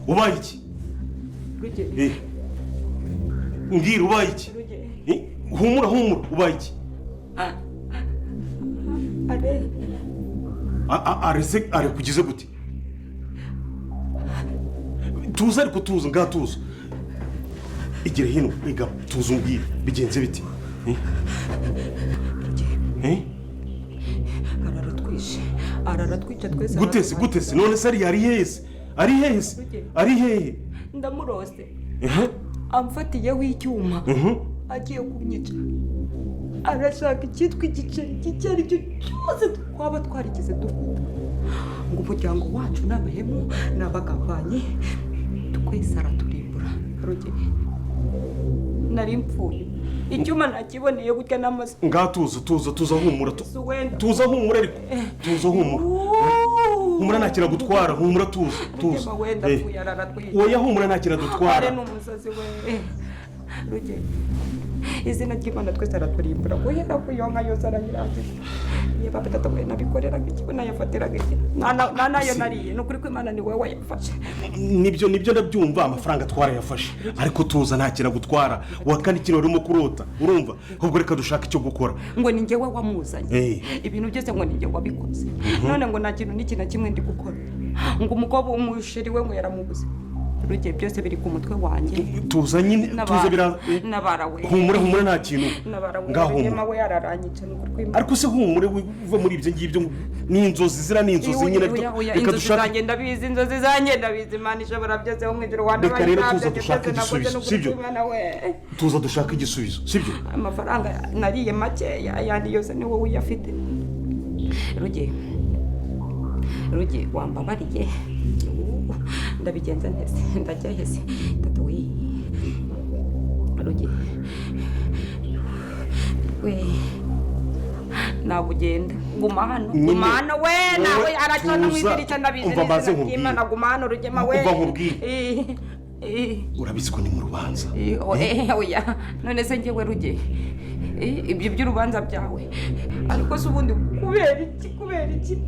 Ubaye iki? Ruge. Mbwira, ubaye iki? Ruge. Humura, humura, ubaye iki? Are. Arese arekugize gute? Tuza ariko, tuza, ngaha tuza, igire hino iga, tuza umbwire bigenze bite? Eh? Ruge. Eh? Araratwishe, araratwica twese. Gute se? Gute se? None se ari hehe se? Ari hehe se? Ari hehe? Ndamurose. Ehe. Amfatiyeho icyuma. Agiye kunyica. Arashaka icyitwa igiceri, icyo ari cyo cyose twaba twarigeze dufata, ngo umuryango wacu ni abahemu, ni abagambanyi, twese araturimbura. Ruge, nari mpfuye, icyuma nakiboneye gutya n'amaso. Ngaha tuza, tuza, tuza, humura. Wenda. Tuza, humura ariko, tuza, humura, humura, nta kintu agutwara, humura, tuza, tuza. Rugema wenda. Apfuye, araratwica. Oya, humura, nta kintu adutwara. Are ni umusazi we. Ruge, izina ry'Imana, twese araturimbura guhera ku iyo nka yose arayirangiza. Niba batatu we nabikoreraga iki, nayafatiraga iki? Nta nayo nariye, ni ukuri ko Imana ni wowe wayafashe. Nibyo, nibyo, ndabyumva, amafaranga twarayafashe, ariko tuza, nta kintu agutwara. Wa kane ikintu urimo kurota, urumva? Ahubwo reka dushake icyo gukora. Ngo ni njyewe wamuzanye. Ibintu byose ngo ni njye wabikoze. None ngo nta kintu n'iki na kimwe ndi gukora, ngo umukobwa umusheri we ngo yaramubuze. Ruge, byose biri ku mutwe wanjye. Tuza nyine, tuza bira Nabara we. Humura, humura, nta kintu. Nabara we. Ngaho Rugema humura. we, araranyica, ni ukuri kw'Imana. Ariko se humure, uva muri ibyo ngibyo, ni inzozi, ziriya ni inzozi nyine. Oya, oya, Reka inzozi dushake zanjye ndabizi, inzozi zanjye ndabizi. Imana ishobora byose wo mu ijuru wa. Reka rero tuza dushake igisubizo, sibyo? Tuza dushake igisubizo, sibyo? Amafaranga nariye makeya, ayandi yose ni wowe uyafite. Ruge, Ruge, wambabariye. Ndabigenza ntese? Ndajya hese? Tata we, Ruge we, ntabwo ugenda, guma hano. Nyine, Guma hano we, nawe wowe aracana mu tuza, idirishya, ndabizi. Umva mbanze N'izina nkubwire. ry'Imana, guma hano, Rugema we. Umva nkubwire. Eh. Urabizi ko ni mu rubanza. Oya, none se njyewe Ruge, ibyo by'urubanza byawe, ariko se ubundi kubera iki, kubera iki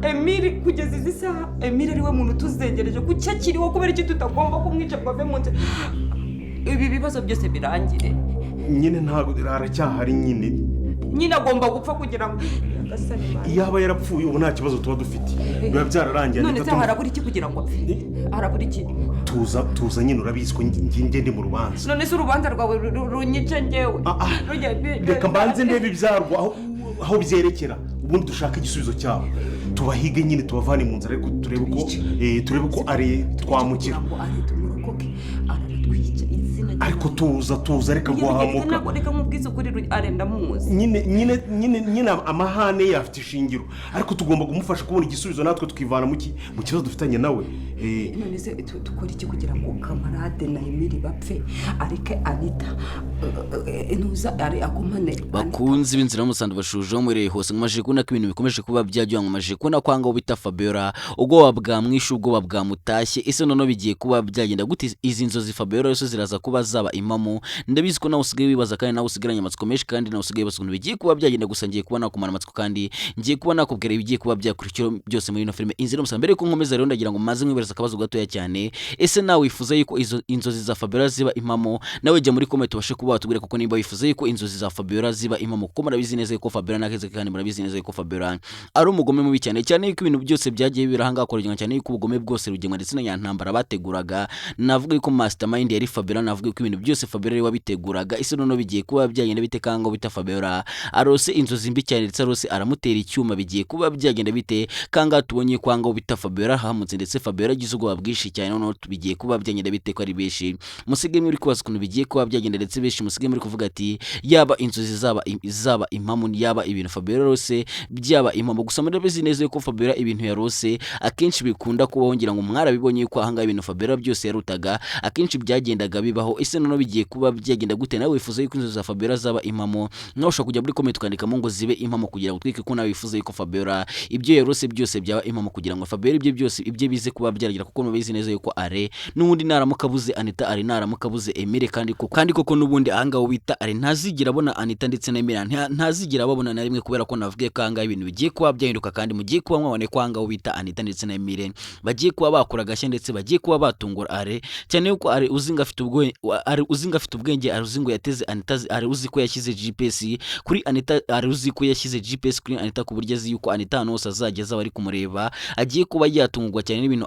Emile kugeza izi saha, Emile ariwe muntu utuzengereje, kuki akiriho? Kubera iki tutagomba kumwica ngo ave mu nzira, ibi bibazo byose birangire? Nyine ntabwo aracyahari nyine. Nyine agomba gupfa kugira ngo Nyagasani Mana. Iyo aba yarapfuye ubu nta kibazo tuba dufite, biba byararangiye. None Anita, se harabura iki kugira ngo apfe? Harabura iki? Tuza, tuza nyine, urabizi ko njye ndi mu rubanza. None se urubanza rwawe runyice njyewe? Ah, ah. Ruge, Reka mbanze ndebe ibyarwo aho byerekera, ubundi dushake igisubizo cyabo, tubahige nyine, tubavane mu nzira, ariko turebe ko turebe ko ari twamukira. Kugira ngo ari tumurokoke, araratwica, izina Ariko tuza, tuza, reka guhahamuka. Ntabwo, reka nkubwize ukuri, arenda muzi. Nyine, nyine, nyine, nyine, amahane ye afite ishingiro, ariko tugomba kumufasha kubona igisubizo, natwe tukivana mu kibazo dufitanye nawe. None se dukora iki kugira ngo Kamarade na Emili bapfe, areke Anita, ntuza ari agumane Anita? Bakunzi b'inzira y'umusanzu, bashujeho muri hose, nkomeje kubona ko ibintu bikomeje kuba byajya, nkomeje kubona ko ahangaho bita Fabiola ubwoba bwamwishe, ubwoba bwamutashye. Ese noneho bigiye kuba byagenda gute? Izi nzozi Fabiola zose ziraza kuba zaba impamo? Ndabizi ko nawe usigaye wibaza, kandi nawe usigaranye amatsiko menshi, kandi nawe usigaye wibaza ukuntu bigiye kuba byagenda. Gusa ngiye kuba nakumara amatsiko, kandi ngiye kuba nakubwira ibigiye kuba byakurikira byose muri ino filime Inzira y'Umusanzu. Mbere yuko nkomeza rero, ndagira ngo maze nkwibereza akabazo gatoya cyane. Ese nawe wifuza yuko izo inzozi za Fabiola ziba impamo? Nawe jya muri comment ubashe kuba watubwira kuko nimba wifuza yuko inzozi za Fabiola ziba impamo, kuko murabizi neza yuko Fabiola nakeze, kandi murabizi neza yuko Fabiola ari umugome mubi cyane cyane, yuko ibintu byose byagiye bibera ahangaha kwa Rugema, cyane yuko ubugome bwose Rugema ndetse na Nyantambara bateguraga, navuga yuko mastermind yari Fabiola, navuga yuko ibintu byose Fabiola ari we wabiteguraga. Ese noneho bigiye kuba byagenda bite kanga bita Fabiola arose inzozi mbi cyane, ndetse arose aramutera icyuma? Bigiye kuba byagenda bite kanga tubonye kwanga bita Fabiola ahamutse, ndetse Fabiola agize ubwoba bwinshi cyane? Noneho bigiye kuba byagenda bite, ko ari benshi musigaye muri kubaza ukuntu bigiye kuba byagenda, ndetse benshi musigaye muri kuvuga ati yaba inzozi zaba impamo, yaba ibintu Fabiola yarose byaba impamo? Gusa murabizi neza yuko Fabiola ibintu yarose akenshi bikunda kubaho. Ngira ngo mwarabibonye yuko ahangaha ibintu Fabiola byose yarutaga akenshi byagendaga bibaho. Ese noneho bigiye kuba byagenda gute? Nawe wifuza yuko inzozi za Fabiola zaba impamo? Nawe ushobora kujya muri comment ukandikamo ngo zibe impamo, kugira ngo utwike ko nawe wifuza yuko Fabiola ibyo yarose byose byaba impamo, kugira ngo Fabiola ibyo byose ibyo bize kuba byaragira, kuko mubizi neza yuko Are n'ubundi naramuka abuze Anita, Are naramuka abuze Emile, kandi koko n'ubundi ahangaha bita Are ntazigera abona Anita ndetse na Emile, ntazigera ababona na rimwe, kubera ko navugiye ko ahangaha ibintu bigiye kuba byahinduka, kandi mugiye kuba mwabone ko ahangaha bita Anita ndetse na Emile bagiye kuba bakora agashya, ndetse bagiye kuba batungura Are cyane, yuko Are uzi ngo afite ubwenge, Are uzi ngo afite ubwenge, Are uzi ngo yateze Anita, Are uzi ko yashyize GPS kuri Anita, Are uzi ko yashyize GPS kuri Anita, ku buryo azi yuko Anita ahantu hose azajya azaba ari kumureba. Agiye kuba yatungurwa cyane n'ibintu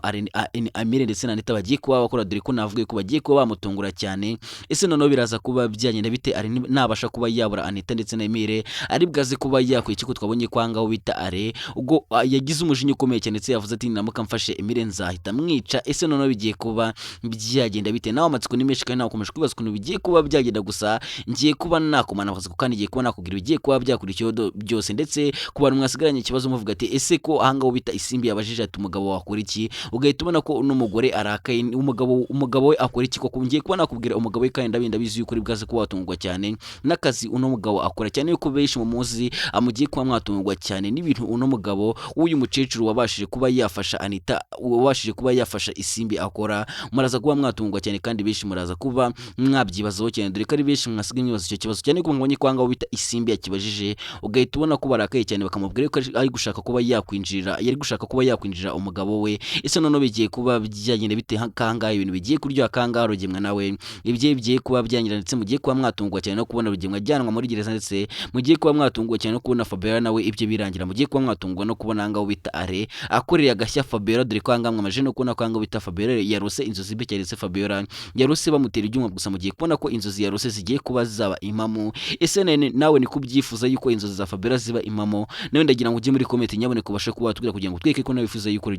Emile ndetse na Anita bagiye kuba bakora, dore ko navuga ko bagiye kuba bamutungura cyane. Ese noneho biraza kuba byagenda bite? Are nabasha kuba yabura Anita ndetse na Emile, ari bwaze kuba yakora iki? Ko twabonye ko ahangaho bita Are ubwo yagize umujinya ukomeye cyane, ndetse yavuze ati: "Niramuka mfashe Emile nzahita mwica." Ese noneho bigiye kuba byagenda bite? Nawe amatsiko ni menshi, kandi nawe ukomeje kwibaza ukuntu bigiye kuba byagenda. Gusa ngiye kuba nakomana amatsiko, kandi ngiye kuba nakubwira ibigiye kuba byakurikiyeho byose. Ndetse ku bantu mwasigaranye ikibazo muvuga ati: "Ese ko ahangaho bita Isimbi yabajije ati umugabo wakora iki?", ugahita ubona ko uno mugore arakaye, umugabo we akora iki koko? Ngiye kuba nakubwira umugabo we, kandi ndabizi yuko uri bwaze kuba watungurwa cyane n'akazi uno mugabo akora, cyane yuko benshi mu muzi, mugiye kuba mwatungurwa cyane n'ibintu uno mugabo w'uyu mukecuru wabashije kuba yafasha Anita, wabashije kuba yafasha Isimbi akora. Muraza kuba mwatungurwa cyane, kandi benshi muraza kuba mwabyibazaho cyane, dore ko ari benshi mwasigaye mwibaza icyo kibazo cyane, ko mwabonye ko ahangaha bita Isimbi yakibajije, ugahita ubona ko barakaye cyane, bakamubwira ko ari gushaka kuba yakwinjirira, yari gushaka kuba yakwinjira umugabo we. Ese noneho bigiye kuba byagenda bite kangahe? Ibintu bigiye kuryoha kangahe. Rugemwa nawe ibyo bigiye kuba byangira, ndetse mugiye kuba mwatungurwa cyane no kubona Rugemwa ajyanwa muri gereza, ndetse mugiye kuba mwatungurwa cyane no kubona Fabiola nawe ibyo birangira, mugiye kuba mwatungurwa no kubona ahangaha bita Are akoreye agashya Fabiola, dore ko ahangaha mwamaje no kubona ko ahangaha bita Fabiola yarose inzozi mbi cyane, ndetse Fabiola yarose bamutera ibyuma. Gusa mugiye kubona ko inzozi yarose zigiye kuba zaba impamo. Ese nawe ni kubyifuza yuko inzozi za Fabiola ziba impamo? Nawe ndagira ngo ujye muri comment, nyaboneka ubashe kuba watubwira, kugira ngo tweke ko nawe wifuza yuko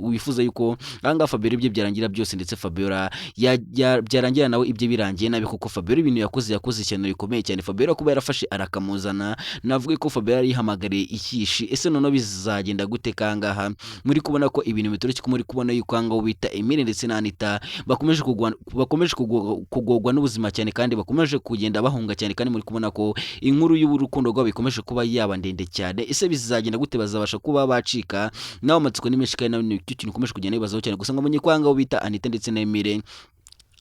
wifuza yuko ahangaha Fabiola ibyo byarangira byose, ndetse Fabiola byarangira nawe ibyo birangiye nabi, kuko Fabiola ibintu yakoze ishyano rikomeye cyane. Fabiola kuba yarafashe arakamuzana, navuga ko Fabiola yihamagariye ikishi. Ese noneho bizagenda gute kangaha? Muri kubona ko ibintu bitoroshye, ko muri kubona yuko ahangaha bita Emile ndetse na Anita bakomeje kugogwa n'ubuzima cyane, kandi bakomeje kugenda bahunga cyane, kandi muri kubona ko inkuru y'urukundo rwabo ikomeje kuba yaba ndende cyane. Ese bizagenda gute? Bazabasha kuba bacika? Nawe amatsiko ni menshi, kandi nawe ni cyo kintu ukomeje kugenda wibazaho cyane. Gusa ngo mumenye ko ahangaha bita Anita ndetse na Emile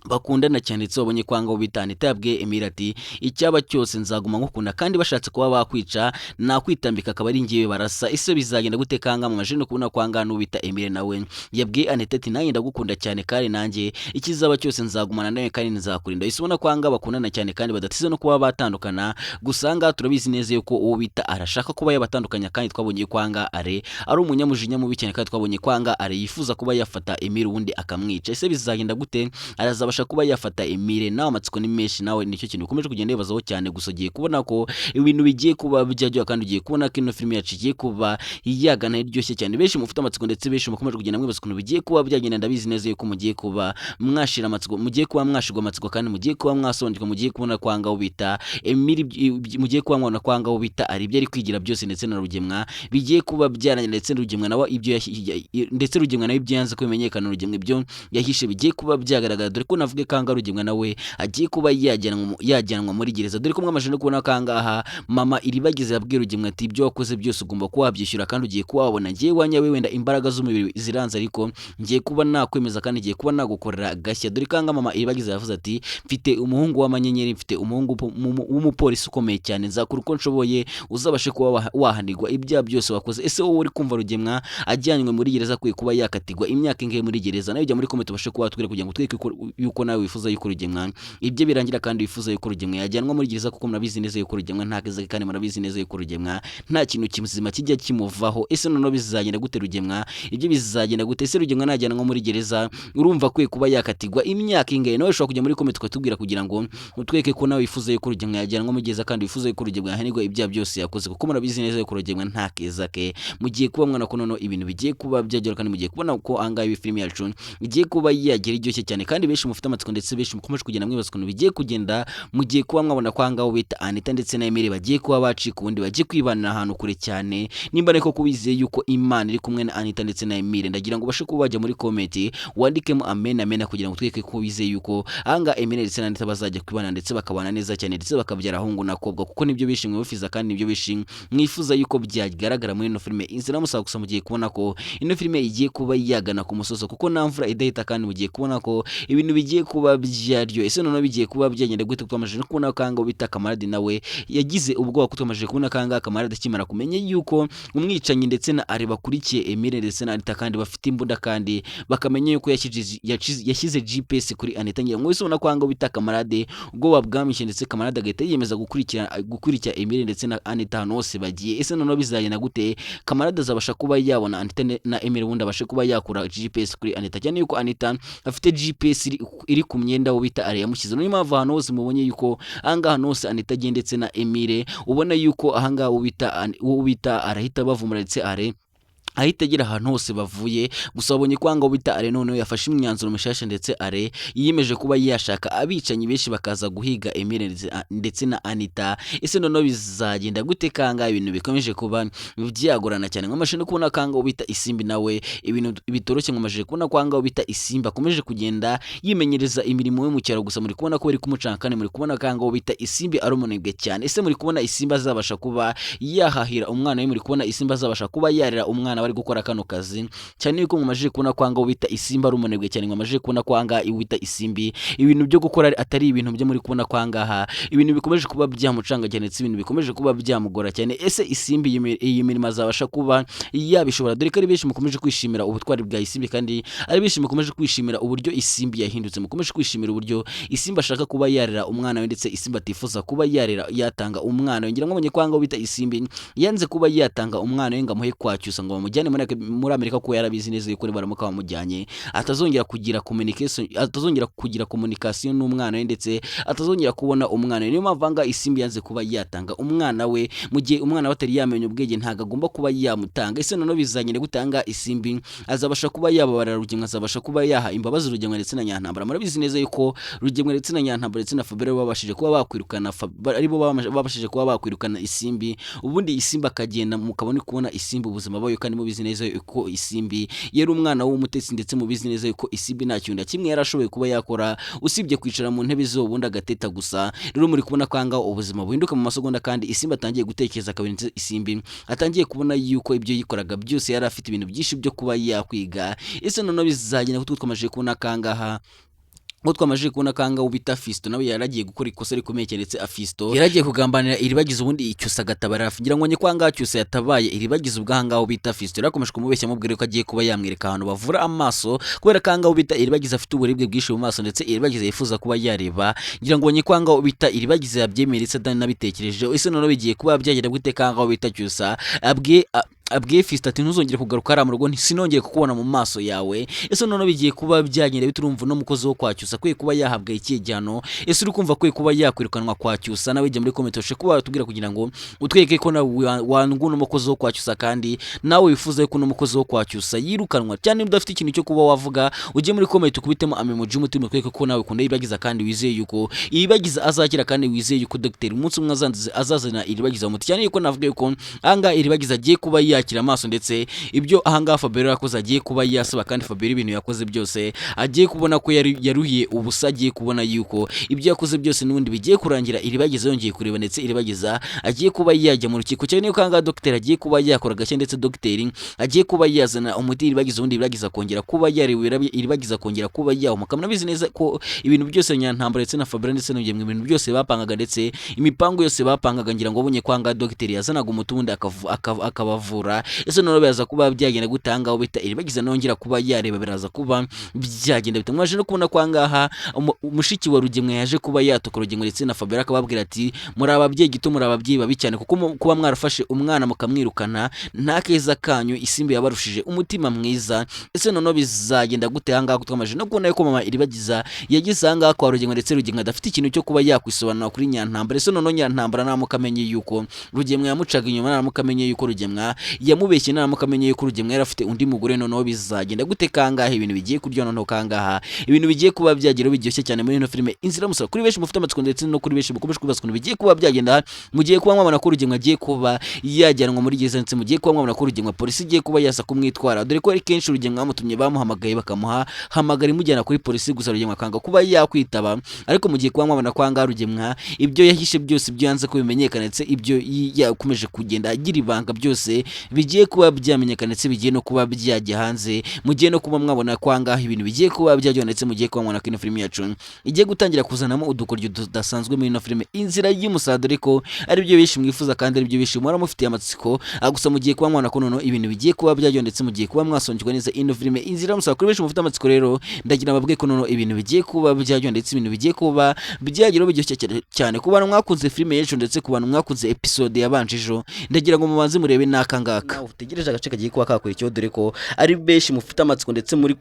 bakundana cyane, ndetse babonye ko ahangaha bita Anita yabwiye Emile ati: "Icyaba cyose nzaguma ngukunda, kandi bashatse kuba bakwica nakwitambika akaba ari ngewe barasa." Ese bizagenda gute kanga mu majene kubona ko ahangaha n'ubita Emile nawe yabwiye Anita ati: "Nanjye ndagukunda cyane, kandi nanjye ikizaba cyose nzagumana nawe kandi nzakurinda." Ese ubona ko ahangaha bakundana cyane kandi badatize no kuba batandukana. Gusa ahangaha turabizi neza yuko uwo bita arashaka kuba yabatandukanya, kandi twabonye ko ahangaha Are ari umunyamujinya mubi cyane, kandi twabonye ko ahangaha Are yifuza kuba yafata Emile ubundi akamwica. Ese bizagenda gute? Arazabasha kuba yafata Emile? Nawe amatsiko ni menshi, nawe nicyo kintu ukomeje kugenda wibazaho cyane. Gusa ugiye kubona ko ibintu bigiye kuba byaryoha, kandi ugiye kubona ko ino filime yacu igiye kuba yagana iryoshye cyane. Benshi mufite amatsiko, ndetse benshi mukomeje kugenda mwibaza ukuntu bigiye kuba byagenda. Ndabizi neza yuko mugiye kuba mwashira amatsiko, mugiye kuba mwashirwa amatsiko, kandi mugiye kuba mwasonjwa. Mugiye kubona ko ahangaha bita Emile, mugiye kuba mwabona ko ahangaha bita ari ibyo ari kwigira byose, ndetse na Rugemwa bigiye kuba byarangira, ndetse Rugemwa nawe ibyo ndetse Rugemwa nawe ibyo yanze ko bimenyekana, Rugemwa ibyo yahishe bigiye kuba byagaragara, dore ko navuge ko ahangaha Rugemwa nawe agiye kuba yajyanwa muri gereza, dore ko mwamaze no kubona ko ahangaha mama Iribagiza yabwiye Rugemwa ati: "Ibyo wakoze byose ugomba kuba wabyishyura, kandi ugiye kuba wabona ngiye wanyawe, wenda imbaraga z'umubiri ziranze, ariko ngiye kuba nakwemeza kandi ngiye kuba nagukorera agashya", dore ko ahangaha mama Iribagiza yavuze ati: "Mfite umuhungu w'amanyenyeri, mfite umuhungu w'umupolisi ukomeye cyane, nzakora uko nshoboye uzabashe kuba wahanirwa ibyaha byose wakoze." Ese wowe uri kumva Rugemwa ajyanywe muri gereza akwiye kuba yakatirwa imyaka ingahe muri gereza? Nawe ujya muri comment ubashe kuba watubwira, kugira ngo twereke yuko nawe wifuza yuko Rugemwa ibyo birangira, kandi wifuza yuko Rugemwa yajyanwa muri gereza, kuko murabizi neza yuko Rugemwa nta keza ke, kandi murabizi neza yuko Rugemwa nta kintu kizima kijya kimuvaho. Ese noneho bizagenda gute? Rugemwa ibyo bizagenda gute? Ese Rugemwa najyanwa muri gereza urumva akwiye kuba yakatirwa imyaka ingahe? Nawe ushobora kujya muri comment ukatubwira, kugira ngo utwereke ko nawe wifuza yuko Rugemwa yajyanwa muri gereza, kandi wifuza yuko Rugemwa yahanirwa ibyaha byose yakoze, kuko murabizi neza yuko Rugemwa nta keza ke. Mugiye kuba mwana ko noneho ibintu bigiye kuba byagera, kandi mugiye kubona ko ahangaha iyi filime yacu igiye kuba yagira iryoshye cyane, kandi benshi mufite mufite amatsiko ndetse benshi mukomeje kugenda mwibaza ukuntu bigiye kugenda. Mugiye kuba mwabona ko ahangaha bita Anita ndetse na Emile bagiye kuba bacika, ubundi bagiye kwibanira ahantu kure cyane. Nimba ariko kubizeye yuko Imana iri kumwe na Anita ndetse na Emile, ndagira ngo ubashe kuba wajya muri comment wandikemo amen amen, kugira ngo twereke ko wizeye yuko ahangaha Emile ndetse na Anita bazajya kwibana ndetse bakabana neza cyane, ndetse bakabyara ahungu n'akobwa, kuko nibyo bishimwe bifuza kandi nibyo bishimwe mwifuza yuko byagaragara muri ino filime Inzira y'Umusaraba. Gusa mugiye kubona ko ino filime igiye kuba yagana ku musozo, kuko nta mvura idahita, kandi mugiye kubona ko ibintu bigiye kuba byaryo. Ese noneho bigiye kuba byagenda gute? Twamajije no kubona ko ahangaha bita Kamarade nawe yagize ubwoba, ko twamajije kubona ko ahangaha Kamarade akimara kumenya yuko umwicanyi ndetse na Ari bakurikiye Emile ndetse na Anita kandi bafite imbunda, kandi bakamenya yuko yashyize GPS kuri Anita, ngira ngo ubona ko ahangaha bita Kamarade ubwoba bwamwishe, ndetse Kamarade agahita yiyemeza gukurikira Emile ndetse na Anita ahantu hose bagiye. Ese noneho bizagenda gute? Kamarade azabasha kuba yabona Anita na Emile, ubundi abashe kuba yakura GPS kuri Anita, cyane yuko Anita afite GPS iri ku myenda wo bita Ari yamushyize. Niyo mpamvu ahantu hose mubonye yuko ahangaha ahantu hose Anita agiye ndetse na Emile, ubona yuko ahangaha uwo bita arahita bavumura, ndetse Are ahita agera ahantu hose bavuye. Gusa babonye ko ahangaha bita Are noneho yafashe imyanzuro mishasha, ndetse Are yiyemeje kuba yashaka abicanyi benshi bakaza guhiga Emile ndetse na Anita. Ese noneho bizagenda gute kanga ibintu bikomeje kuba byagorana cyane? Nkomeje no kubona kanga bita Isimbi nawe ibintu bitoroshye. Nkomeje kubona ko ahangaha bita Isimbi akomeje kugenda yimenyereza imirimo yo mu cyaro, gusa muri kubona ko bari kumucanga, kandi muri kubona ko ahangaha bita Isimbi ari umunebwe cyane. Ese muri kubona Isimbi azabasha kuba yahahira umwana we? Muri kubona Isimbi azabasha kuba yarera umwana bari gukora kano kazi, cyane yuko mumajije kubona ko ahangaha bita Isimbi ari umunebwe cyane? Mumajije kubona ko ahangaha bita Isimbi ibintu byo gukora atari ibintu byo. Muri kubona ko ahangaha ibintu bikomeje kuba byamucanga cyane, ndetse ibintu bikomeje kuba byamugora cyane. Ese Isimbi iyi mirimo azabasha kuba yabishobora? Dore ko ari benshi mukomeje kwishimira ubutwari bwa Isimbi, kandi ari benshi mukomeje kwishimira uburyo Isimbi yahindutse, mukomeje kwishimira uburyo Isimbi ashaka kuba yarera umwana we, ndetse Isimbi atifuza kuba yarera yatanga umwana we. Ngira ngo mubonye ko ahangaha bita Isimbi yanze kuba yatanga umwana we ngo amuhe kwacyusa ngo bamujyane muri Amerika, kuko yarabizi neza yuko nibaramuka bamujyanye atazongera kugira communication, atazongera kugira communication n'umwana we, ndetse atazongera kubona umwana we. Niyo mpamvu ahangaha Isimbi yanze kuba yatanga umwana we. Mu gihe umwana we atari yamenya ubwenge, ntabwo agomba kuba yamutanga. Ese noneho bizagenda gutanga? Isimbi azabasha kuba yababarira Rugemwe? Azabasha kuba yaha imbabazi Rugemwe ndetse na Nyantambara? Murabizi neza yuko Rugemwe ndetse na Nyantambara ndetse na Fabiola babashije kuba bakwirukana, aribo babashije kuba bakwirukana Isimbi, ubundi Isimbi akagenda, mukabona kubona Isimbi ubuzima bayo. Kandi mubizi neza yuko Isimbi yari umwana w'umutetsi, ndetse mubizi neza yuko Isimbi nta kintu na kimwe yarashoboye kuba yakora usibye kwicara mu ntebe zo ubundi agateta gusa. Rero muri kubona ko ahangaha ubuzima buhinduka mu masegonda, kandi Isimbi atangiye gutekereza kabiri, ndetse Isimbi atangiye kubona yuko ibyo yikoraga byose yari afite ibintu byinshi byo kuba yakwiga. Ese noneho bizagenda kuko twamaze kubona kangaha ngo twamaze kubona kanga bita Fisto nawe yaragiye gukora ikosa rikomeye cyane, ndetse Fisto yaragiye kugambanira Iribagiza, ubundi Icyusa agatabara. Ngira ngo nye kwanga Cyusa yatabaye Iribagiza, ubwo ahangaho bita Fisto yarakomeje kumubeshya, amubwira ko agiye kuba yamwereka ahantu bavura amaso, kubera ko ahangaho bita Iribagiza afite uburibwe bwinshi mu maso, ndetse Iribagiza yifuza kuba yareba. Ngira ngo nye kwanga bita Iribagiza yabyemeye ndetse atanabitekereje. Ese noneho bigiye kuba byagenda gute kanga bita Cyusa abwiye Fiston ati: "Ntuzongere kugaruka hariya mu rugo, sinongere kukubona mu maso yawe"? Ese noneho bigiye kuba byagenda bite? Urumva uno mukozi wo kwa Cyusa akwiye kuba yahabwa ikihe gihano? Ese uri kumva akwiye kuba yakwirukanwa kwa Cyusa? Nawe jya muri comment ubashe kuba watubwira kugira ngo utwereke ko nawe wanga uno mukozi wo kwa Cyusa, kandi nawe wifuza ko uno mukozi wo kwa Cyusa yirukanwa cyane. Niba udafite ikintu cyo kuba wavuga, ujye muri comment ukubitemo amemoji y'umutima, utwereke ko nawe ukunda Iribagiza, kandi wizeye yuko Iribagiza azakira, kandi wizeye yuko dogiteri umunsi umwe azazana Iribagiza umuti, cyane yuko navuga yuko ahangaha Iribagiza agiye kuba yakira amaso, ndetse ibyo ahangaha Fabiola yakoze agiye kuba yasaba, kandi Fabiola ibintu yakoze byose agiye kubona ko yari yaruhiye ubusa, agiye kubona yuko ibyo yakoze byose n'ubundi bigiye kurangira Iribagiza yongeye kureba, ndetse Iribagiza agiye kuba yajya mu rukiko, cyane yuko ahangaha dogiteri agiye kuba yakora agashya, ndetse dogiteri agiye kuba yazana umuti Iribagiza, ubundi Iribagiza akongera kuba yareba, Iribagiza akongera kuba yahumuka. Murabizi neza ko ibintu byose Nyantambara ndetse na Fabiola ndetse n'Ugemwe, ibintu byose bapangaga, ndetse imipango yose bapangaga, ngira ngo abonye ko ahangaha dogiteri yazanaga umuti ubundi akabavura. Ese noneho biraza kuba byagenda gutanga aho bita Iribagiza nongera kuba yareba? Biraza kuba byagenda bite? Mwaje no kubona ko ahangaha mushiki wa Rugemwe yaje kuba yatuka Rugemwe ndetse na Fabiola, akababwira ati: "Muri ababyeyi gito, muri ababyeyi babi cyane, kuko kuba mwarafashe umwana mukamwirukana nta keza kanyu. Isimbi yabarushije umutima mwiza." Ese noneho bizagenda gute ahangaha, ko twamaze no kubona yuko mama Iribagiza yagize ahangaha kwa Rugemwe, ndetse Rugemwe adafite ikintu cyo kuba yakwisobanura kuri Nyantambara? Ese noneho Nyantambara naramuka amenye yuko Rugemwe yamucaga inyuma, naramuka amenye yuko Rugemwa Yamubeshye, naramuka amenye yuko Rugemwa yari afite undi mugore, noneho bizagenda gute? Kangahe ibintu bigiye kurya, noneho kangaha ibintu bigiye kuba byagira biryoshye cyane muri ino filime Inzira y'Umusaraba. Kuri benshi mufite amatsiko ndetse no kuri benshi mukomeje kwibaza ukuntu bigiye kuba byagenda, mugiye kuba mwabona ko Rugemwa agiye kuba yajyanwa muri gereza, ndetse mugiye kuba mwabona ko Rugemwa polisi igiye kuba yaza kumwitwara, dore ko ari kenshi Rugemwa bamutumye, bamuhamagaye, bakamuha hamagara imujyana kuri polisi, gusa Rugemwa akanga kuba yakwitaba. Ariko mugiye kuba mwabona ko ahangaha Rugemwa ibyo yahishe byose, ibyo yanze ko bimenyekana, ndetse ibyo yakomeje kugenda agira ibanga, byose bigiye kuba byamenyekana, ndetse bigiye no kuba byajya hanze. Mugiye no kuba mwabona ko ahangaha ibintu bigiye kuba byajya, ndetse mugiye kuba mwabona ko ino filime yacu igiye gutangira kuzanamo udukoryo tudasanzwe muri ino filime Inzira y'Umusaraba, dore ko ari byo benshi mwifuza kandi ari byo benshi muhora mufitiye amatsiko. Gusa mugiye kuba mwabona ko noneho ibintu bigiye kuba byajya, ndetse mugiye kuba mwasongerwa neza ino filime Inzira y'Umusaraba. Kuri benshi mufite amatsiko rero, ndagira mbabwiye ko noneho ibintu bigiye kuba byajya, ndetse ibintu bigiye kuba byageraho biryoshye cyane cyane. Ku bantu mwakunze filime y'ejo ndetse ku bantu mwakunze episode yabanje ejo, ndagira ngo mubanze murebe n'aka ngaka. Utegereje agace kagiye kuba kakurikiyeho, dore ko ari benshi mufite amatsiko ndetse muri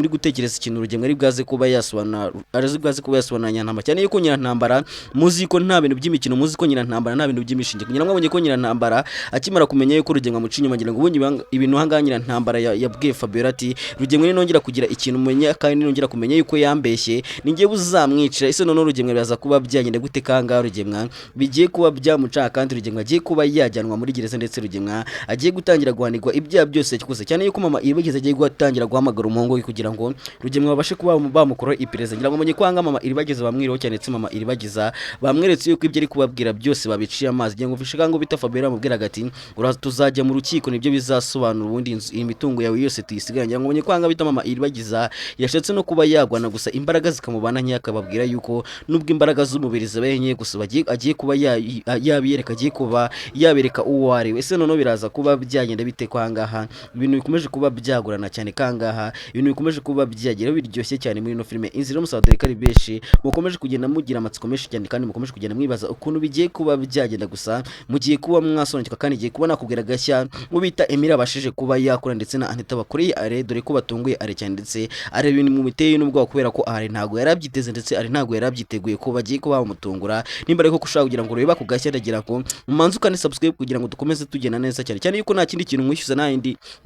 gutekereza ikintu Rugemwa ari bwaze kuba yasobanura, ari bwaze kuba yasobanura Nyantambara, cyane yuko Nyirantambara muzi ko nta bintu by'imikino, muzi ko Nyirantambara nta bintu by'imishinge. Kugira ngo mwabonye ko Nyirantambara akimara kumenya yuko Rugemwa amuca inyuma, ngira ngo ubundi ibintu ahangaha Nyirantambara yabwiye Fabiola ati: "Rugemwa ninongera kugira ikintu umenya kandi ninongera kumenya yuko yambeshye, ni njyewe uzamwicira." Ese noneho Rugemwa biraza kuba byagenda gute? Kangaha Rugemwa bigiye kuba byamuca, kandi Rugemwa agiye kuba yajyanwa muri gereza, ndetse Rugemwa agiye gutangira guhanirwa ibyaha byose yakoze, cyane yuko mama Iribageze agiye gutangira guhamagara umuhungu we kugira ngo Rugemwa babashe kuba bamukuraho iperereza. Ngira ngo mumenye ko ahangaha mama Iribagiza bamwiriho cyane, ndetse mama Iribagiza bamweretse yuko ibyo ari kubabwira byose babiciye amazi. Ngira ngo mvishe ngo bita Fabiola amubwiraga ati: "Uraza tuzajya mu rukiko, nibyo bizasobanura ubundi imitungo yawe yose tuyisigaye." Ngira ngo mumenye ko ahangaha bita mama Iribagiza yashatse no kuba yagwana, gusa imbaraga zikamubana nkeya, akababwira yuko nubwo imbaraga z'umubiri zibaye nke, gusa agiye kuba yabiyereka, agiye kuba yabereka uwo ari we. Ese noneho biraza kuba byagenda bite ko ahangaha ibintu bikomeje kuba byagorana cyane? Kangaha ibintu bikomeje kuba byagera biryoshye cyane muri ino filime Inzira y'Umusaraba, dore ko ari benshi mukomeje kugenda mugira amatsiko menshi cyane kandi mukomeje kugenda mwibaza ukuntu bigiye kuba byagenda. Gusa mugiye kuba mwasobanukirwa, kandi igiye kuba nakubwira gashya mu bita Emile abashije kuba yakora ndetse na Anita bakoreye Are, dore ko batunguye Are cyane, ndetse Are ibintu mu biteye n'ubwoba, kubera ko Are ntabwo yari abyiteze, ndetse Are ntabwo yari abyiteguye ko bagiye kuba bamutungura. Nimba ariko ushaka kugira ngo urebe ako gashya, ndagira ngo mumanze ukande subscribe kugira ngo dukomeze tugenda neza cyane cyane, yuko nta kindi kintu mwishyuza, nta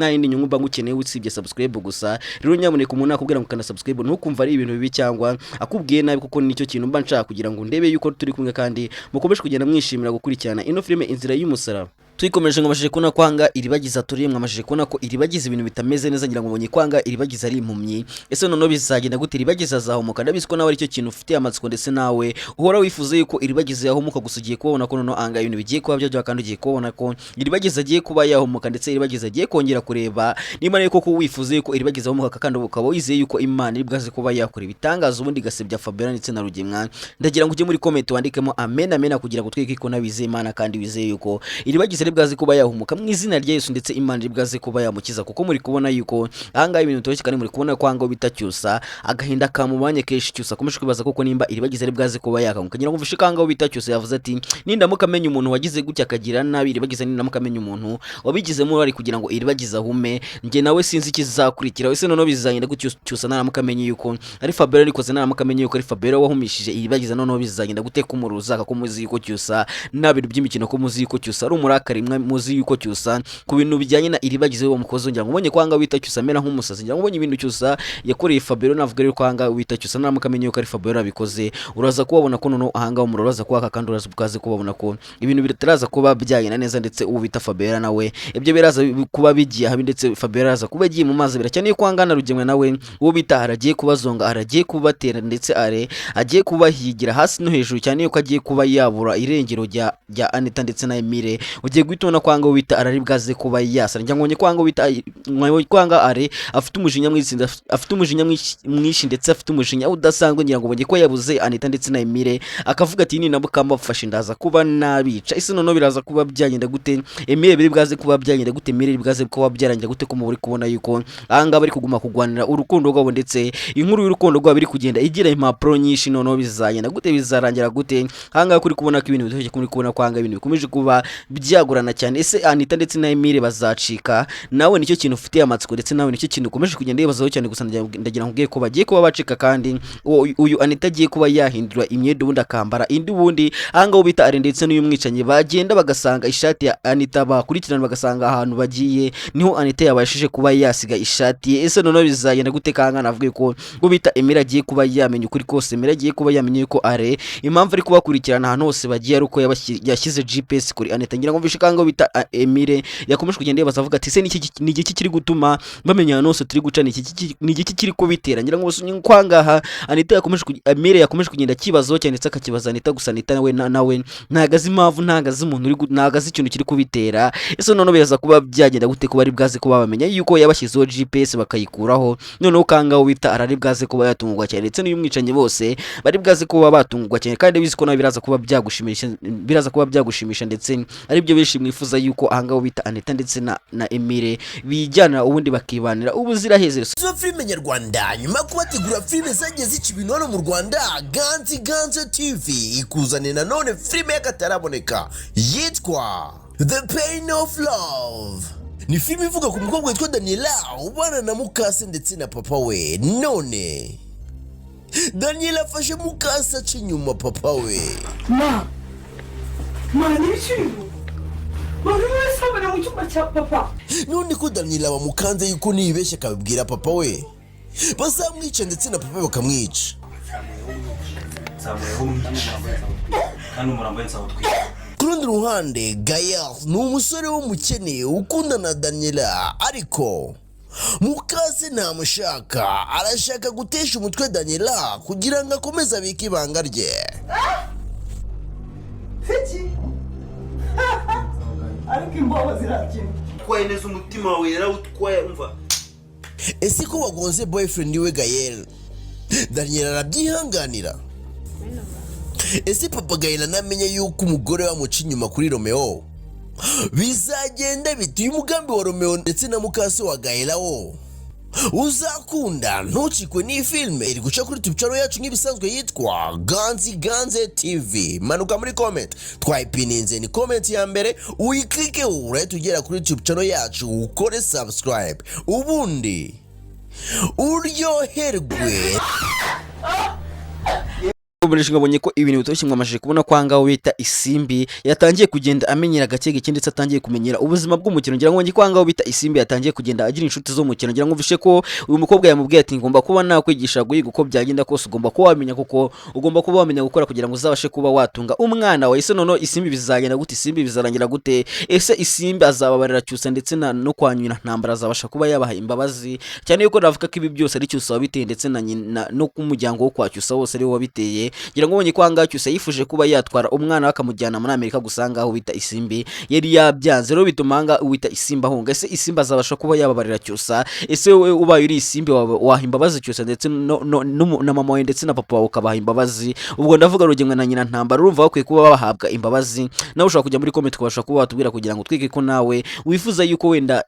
yindi nyungu mba ngukeneye usibye subscribe gusa. Rero nyamuneka, umuntu nakubwira ngo kanda subscribe, ntukumva ari ibintu bibi cyangwa akubwiye nabi, kuko nicyo kintu mba nshaka kugira ngo ndebe yuko turi kumwe kandi mukomeje kugenda mwishimira gukurikirana ino filime Inzira y'Umusaraba. Tuyikomeje, ngo amashije kubona kwanga Iribagiza turi, mwamashije kubona ko Iribagiza ibintu bitameze neza. Ngira ngo mubonye kwanga Iribagiza ari impumyi. Ese noneho bizagenda gute? Iribagiza azahumuka? Ndabizi ko nawe aricyo kintu ufitiye amatsiko, ndetse nawe uhora wifuza yuko Iribagiza yahumuka. Gusa ugiye kubona ko noneho anga ibintu bigiye kuba byajya, kandi ugiye kubona ko Iribagiza agiye kuba yahumuka, ndetse Iribagiza agiye kongera kureba. Niba rero koko wifuza yuko Iribagiza ahumuka kandi ukaba wizeye yuko Imana iri bwaze kuba yakora ibitangaza ubundi igasebya Fabiola ndetse na Rugemwa, ndagira ngo ujye muri comment wandikemo amen, amen, kugira ngo tweke ko nawe wizeye Imana kandi wizeye yuko Iribagiza ari bwaze kuba yahumuka mu izina rya Yesu, ndetse Imana iri bwaze kuba yamukiza, kuko muri kubona yuko ahangaha ibintu bitoroshye, kandi muri kubona ko ahangaha bita Cyusa agahinda kamubanye kenshi. Cyusa akomeje kwibaza koko nimba Iribagiza ari bwaze kuba yakanguka. Ngira ngo mvishe ko ahangaha bita Cyusa yavuze ati: "Nindamuka amenya umuntu wagize gutya akagira nabi Iribagiza, nindamuka amenya umuntu wabigizemo uruhare kugira ngo Iribagiza ahume, njye nawe sinzi ikizakurikira." Ese noneho bizagenda gutyo Cyusa naramuka amenye yuko ari Fabiola arikoze, naramuka amenye yuko ari Fabiola wahumishije Iribagiza, noneho bizagenda gute? Kumuruza ko muzi yuko Cyusa nta bintu by'imikino, ko muzi yuko Cyusa ari umurakari, muzi yuko Cyusa ku bintu bijyanye na Iribagiza we mukozi. Ngira ngo ubonye ko ahangaha wita Cyusa amera nk'umusazi. Ngira ngo ubonye ibintu Cyusa yakoreye Fabiola. Navuga rero ko ahangaha wita Cyusa naramuka amenye yuko ari Fabiola abikoze, uraza kubabona ko noneho ahangaha umuriro uraza kwaka, kandi uraza ukaze kubabona ko ibintu bitaraza kuba byagenda neza, ndetse uwo bita Fabiola nawe ibyo biraza kuba bigiye habi, ndetse Fabiola araza kuba agiye mu mazi abira cyane, yuko ahangaha na Rugemwa nawe uwo bita aragiye kubazonga, aragiye kubatera, ndetse are agiye kubahigira hasi no hejuru cyane, yuko agiye kuba yabura irengero rya Anita ndetse na Emile. Ugiye guhita ubona ko ahangaha wita arari bwaze kuba yasara. Ngira ngo ubonye ko ahangaha wita ko ahangaha are afite umujinya mwinshi, afite umujinya mwinshi, ndetse afite umujinya udasanzwe. Ngira ngo ubonye ko yabuze Anita ndetse na Emile, akavuga ati: "Ninamuka mbafashe ndaza kuba nabica." Ese noneho biraza kuba byagenda gute? Emile biri bwaze kuba byagenda gute? Emile biri bwaze kuba byarangira gute? Ko muri kubona yuko ahangaha bari kuguma kugwanira urukundo rwabo, ndetse inkuru y'urukundo rwabo iri kugenda igira impapuro nyinshi. Noneho bizagenda gute? Bizarangira gute? Ahangaha kuri kubona ko ibintu bitoshye, kuri kubona ko ahangaha ibintu bikomeje kuba byagorana. byagorana cyane. Ese Anita ndetse na Emile bazacika? Nawe nicyo kintu ufitiye amatsiko, ndetse nawe nicyo kintu ukomeje kugenda wibazaho cyane. Gusa ndagira nkubwiye ko bagiye kuba bacika, kandi uyu Anita agiye kuba yahindura imyenda, ubundi akambara indi. Ubundi ahangaha bita Ari ndetse n'uyu mwicanyi bagenda bagasanga ishati ya Anita, bakurikirana bagasanga ahantu bagiye niho Anita yabashije kuba yasiga ishati ye. Ese noneho bizagenda gute? Kanga navuga ko ngo bita Emile agiye kuba yamenya ukuri kose. Emile agiye kuba yamenye ko Are impamvu ari kubakurikirana ahantu hose bagiye ari uko yashyize GPS kuri Anita. Ngira ngo mvishe kanga bita Emile yakomeje kugenda yibaza avuga ati: "Ese ni igiki kiri gutuma bamenya ahantu hose turi guca? Ni igiki kiri kubitera?" Ngira ngo kwangaha Anita yakomeje Emile yakomeje kugenda akibazaho cyane, ndetse akakibaza Anita. Gusa Anita nawe nawe ntago azi impamvu, ntago azi umuntu uri ntago azi ikintu kiri kubitera. Ese noneho biraza kuba byagenda gute kuba ari bwaze kuba bamenya yuko yabashyizeho GPS bakayikuraho? Noneho kangaho bita arari bwaze kuba yatungurwa cyane, ndetse n'uyu mwicanyi bose bari bwaze kuba batungurwa cyane. Kandi bizi ko nawe biraza kuba byagushimisha, biraza kuba byagushimisha, ndetse aribyo benshi mwifuza yuko ahangaho bita Anita ndetse na Emile bijyana, ubundi bakibanira ubuziraherezo. Izo filime nyarwanda, nyuma yo kubategura filime zagiye zica ibintu hano mu Rwanda, Ganzi Ganze TV ikuzaniye nanone filime y'akataraboneka yitwa The Pain of Love. Ni filime ivuga ku mukobwa witwa Daniela ubana na mukase ndetse na papa we. None Daniela afashe mukase aca inyuma papa we. Ma, ma, n'ibiciro ma, buri wese abona mu cyumba cya papa. None ko Daniela bamukanze yuko nibeshya akabibwira papa we bazamwica, ndetse na papa we bakamwica. Nzamuyeho umwica, kandi umurambo we nzawutwika. Ku rundi ruhande, Gael ni umusore w'umukene ukundana na Daniela, ariko mukase ntamushaka. Arashaka gutesha umutwe Daniela kugira ngo akomeze abike ibanga rye. Fiki, ariko imbobo zirakina. Utwaye neza, umutima wawe yarawutwaye, umva. Ese ko bagonze boyfriend we Gael, Daniela arabyihanganira? Ese papa Gael anamenye yuko umugore we amuca inyuma kuri Romeo, bizagenda bite? Uyu mugambi wa Romeo ndetse na mukase wa Gael wo uzakunda? Ntucikwe n'iyi filime iri guca kuri YouTube channel yacu nk'ibisanzwe yitwa Ganzi Ganze TV. Manuka muri comment, twayipininze, ni comment ya mbere, uyiklikeho urahita ugera kuri YouTube channel yacu, ukore subscribe, ubundi uryoherwe. Ngabonye ko ibintu bitoroshye. Mwamashije kubona ko ahangaha bita Isimbi yatangiye kugenda amenyera gake gake, ndetse atangiye kumenyera ubuzima bw'umukino. Ngira ngo mbonye ko ahangaha bita Isimbi yatangiye kugenda agira inshuti zo mukino. Ngira ngo mvishe ko uyu mukobwa yamubwiye ati: "Ngomba kuba nakwigisha guhiga. Uko byagenda kose ugomba kuba wamenya, kuko ugomba kuba wamenya gukora kugira ngo uzabashe kuba watunga umwana wawe." Ese noneho Isimbi bizagenda gute? Isimbi bizarangira gute? Ese Isimbi azababarira Cyusa ndetse na no kwa nyina Ntambara? Azabasha kuba yabaha imbabazi? Cyane yuko navuga ko ibi byose ari Cyusa wabiteye, ndetse na nyina no ku muryango wo kwa Cyusa wose ari we wabiteye. Ngira ngo ubonye ko ahangaha Cyusa yifuje kuba yatwara umwana we akamujyana muri Amerika, gusa ahangaha wita Isimbi yari yabyanze, rero bituma ahangaha wita Isimbi ahunga. Ese Isimbi azabasha kuba yababarira Cyusa? Ese wowe ubaye uri Isimbi waha imbabazi Cyusa ndetse na mama wawe ndetse na papa wawe, ukabaha imbabazi? Ubwo ndavuga Rugemwe na nyina Ntambara. Urumva bakwiye kuba bahabwa imbabazi? Nawe ushobora kujya muri comment ukabasha kuba watubwira kugira ngo twige ko nawe wifuza yuko wenda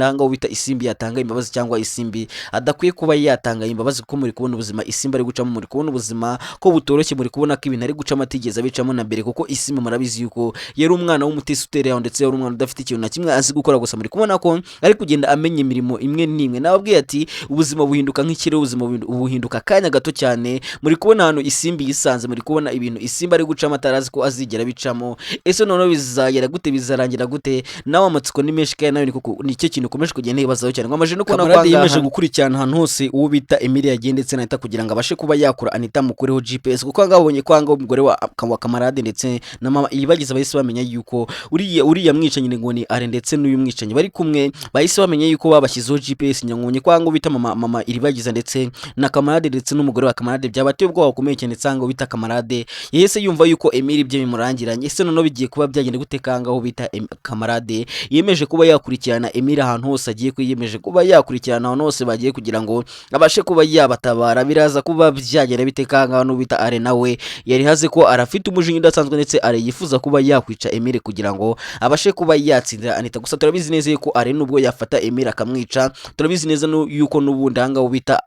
ahangaha wita Isimbi yatanga imbabazi cyangwa Isimbi adakwiye kuba yatanga imbabazi, kuko muri kubona ubuzima Isimbi ari gucamo, muri kubona ubuzima ko butoroshye, muri kubona ko ibintu ari gucamo atigeze abicamo na mbere, kuko Isimbi murabizi yuko yari umwana w'umutesi utereye aho, ndetse yari umwana udafite ikintu na kimwe azi gukora. Gusa muri kubona ko ari kugenda amenya imirimo imwe n'imwe. Nababwiye ati ubuzima buhinduka nk'ikirere, ubuzima buhinduka akanya gato cyane. Muri kubona ahantu Isimbi yisanze, muri kubona ibintu Isimbi ari gucamo atarazi ko azigera abicamo. Ese noneho bizagera gute? Bizarangira gute? Nawe amatsiko ni menshi, kandi nawe nicyo kintu ukomeje kugenda yibazaho cyane. Ngo amaje no kubona ko Kamarade yemeje gukurikirana ahantu hose uwo bita Emile yagiye ndetse na Anita, kugira ngo abashe kuba yakura Anita mukureho GPS, kuko ahangaha babonye ko ahangaha umugore wa Kamarade ndetse na mama Iyibagiza bahise bamenya yuko uriya mwicanyi ngo ni Are ndetse n'uyu mwicanyi bari kumwe. Bahise bamenya yuko babashyizeho GPS. Nyamwonye ko ahangaha bita mama Iribagiza ndetse na Kamarade ndetse n'umugore wa Kamarade byabateye ubwoba bukomeye cyane, ndetse ahangaha bita Kamarade yahise yumva yuko Emile ibye bimurangiranye. Ese noneho bigiye kuba byagenda gute? Kangaho bita Kamarade yemeje kuba yakurikirana Emile ahantu hose agiye, kwiyemeje kuba yakurikirana ahantu hose bagiye kugira ngo abashe kuba yabatabara. Biraza kuba byagenda bite? Kangaho bita Are nawe yari haze ko arafite umujinya udasanzwe, ndetse Are yifuza kuba yakwica Emile kugira ngo abashe kuba yatsindira Anita. Gusa turabizi neza yuko Are nubwo yafata Emile akamwica, turabizi neza yuko n'ubundi ahangaha bita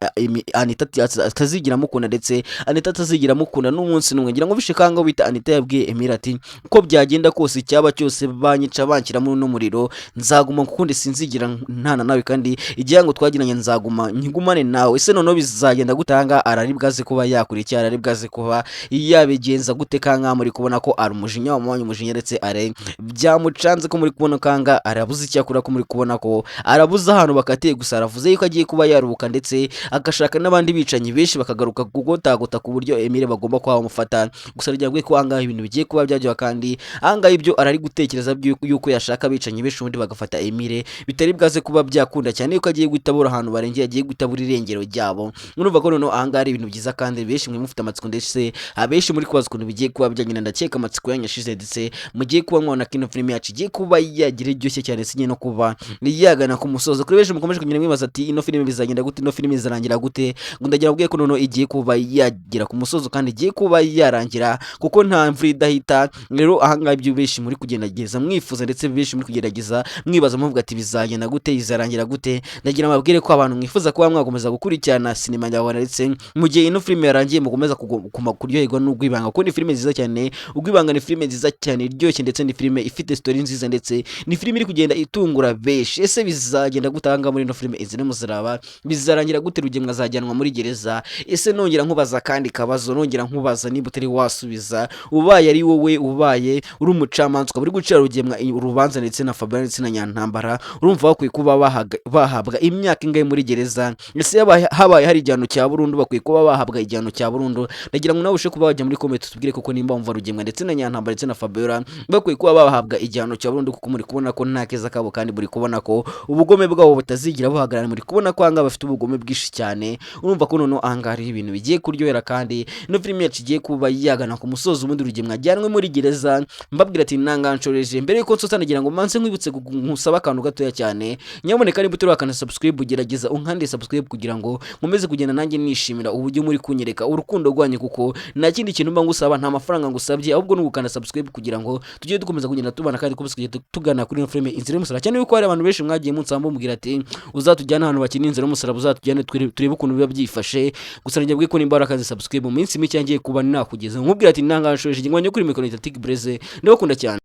Anita atazigira amukunda, ndetse Anita atazigira amukunda n'umunsi n'umwe. Ngira ngo bishe kanga bita Anita yabwiye Emile ati: "Uko byagenda kose, icyaba cyose, banyica banshyira muri uno muriro, nzaguma kukundi, sinzigira ntana nawe, kandi igihango twagiranye nzaguma nkigumane nawe." Ese noneho bizagenda gutanga? Arari bwaze kuba yakora iki? Arari bwaze kuba yabigenza gute? Kanga muri kubona ko ari umujinya wamubanye umujinya, ndetse are byamucanze, ko muri kubona kanga arabuze icyo akora, ko muri kubona ko arabuze ahantu bakatiye. Gusa aravuze yuko agiye kuba yaruhuka, ndetse agashaka n'abandi bicanyi benshi bakagaruka kugotagota ku buryo Emile bagomba kuba bamufata. Gusa ryabwiye ko ahangaha ibintu bigiye kuba byaryoha, kandi ahangaha ibyo arari gutekereza yuko yashaka abicanyi benshi ubundi bagafata Emile bitari bwaze kuba byakunda, cyane yuko agiye guhita abura ahantu barengeye, agiye guhita abura irengero ryabo. Murumva ko noneho ahangaha ari ibintu byiza, kandi benshi mwe mufite amatsiko, ndetse abenshi muri kubaza ukuntu bigiye kuba byagenda. Ndakeka amatsiko yanyu yashize, ndetse mugiye kuba mwabona ko ino filime yacu igiye kuba yagira iryoshye cyane, sinye no kuba yagana ku musozo. Kuri benshi mukomeje kugenda mwibaza ati: "Ino filime bizagenda gute? Ino filime izarangira gute?" Ngo ndagira mbwiye ko noneho igiye kuba yagera ku musozo kandi igiye kuba yarangira, kuko nta mvura idahita. Rero ahangaha ibyo benshi muri kugerageza mwifuza, ndetse benshi muri kugerageza mwibaza muvuga ati: "Bizagenda gute? Izarangira gute?" Ndagira mbabwire ko abantu mwifuza kuba mwakomeza gukurikirana sinema nyarwanda, ndetse mu gihe ino filime yarangiye mukomeza kuryoherwa n'Urwibanga, kuko ni filime nziza cyane. Urwibanga ni filime nziza cyane iryoshye, ndetse ni filime ifite story nziza, ndetse ni filime iri kugenda itungura benshi. Ese bizagenda gutanga muri ino filime Inzira y'Umusaraba? Bizarangira gute? Rugemwa azajyanwa muri gereza? Ese nongera nkubaza kandi kabazo, nongera nkubaza, niba utari wasubiza, ubaye ari wowe, ubaye uri umucamanza, ukaba uri gucira Rugemwa urubanza ndetse na Fabien ndetse na Nyantambara, urumva bakwiye kuba bahabwa imyaka ingahe muri gereza? Ese habaye hari igihano cya burundu, bakwiye kuba bahabwa igihano cya burundu? Ndagira ngo nawe ushe kuba wajya muri comment tubwire koko nimba wumva Rugemwa ndetse na Nyantambara ndetse na Fabiola bakwiye kuba bahabwa igihano cya burundu, kuko muri kubona ko nta keza kabo, kandi muri kubona ko ubugome bwabo butazigira buhagarara. Muri kubona ko ahangaha bafite ubugome bwinshi cyane. Urumva ko noneho ahangaha hariho ibintu bigiye kuryohera, kandi ino filime yacu igiye kuba yagana ku musozo, ubundi Rugemwa ajyanwe muri gereza. Mbabwira ati ntanganshoreje. Mbere yuko nsoza, nagira ngo manze nkwibutse nkusaba akantu gatoya cyane. Nyamuneka niba utarakanda subscribe, gerageza unkande subscribe kugira ngo nkomeze kugenda nanjye nishimira uburyo muri kunyereka urukundo rwanyu, kuko nta kindi kintu mba ngusaba, nta mafaranga ngusabye, ahubwo ni ugukanda subscribe kugira ngo tujye dukomeza kugenda tubana kandi dukomeze kugenda tugana kuri ino filime Inzira y'Umusaraba, cyane yuko hari abantu benshi mwagiye munsaba mubwira ati: "Uzatujyane ahantu bakina Inzira y'Umusaraba, uzatujyane turebe ukuntu biba byifashe." Gusa njye ko nimba warakaze subscribe, mu minsi mike ngiye kuba nakugeza nkubwira ati ntanganshoje. Ngwanye kuri mikoro Tik Breze, ndabakunda cyane.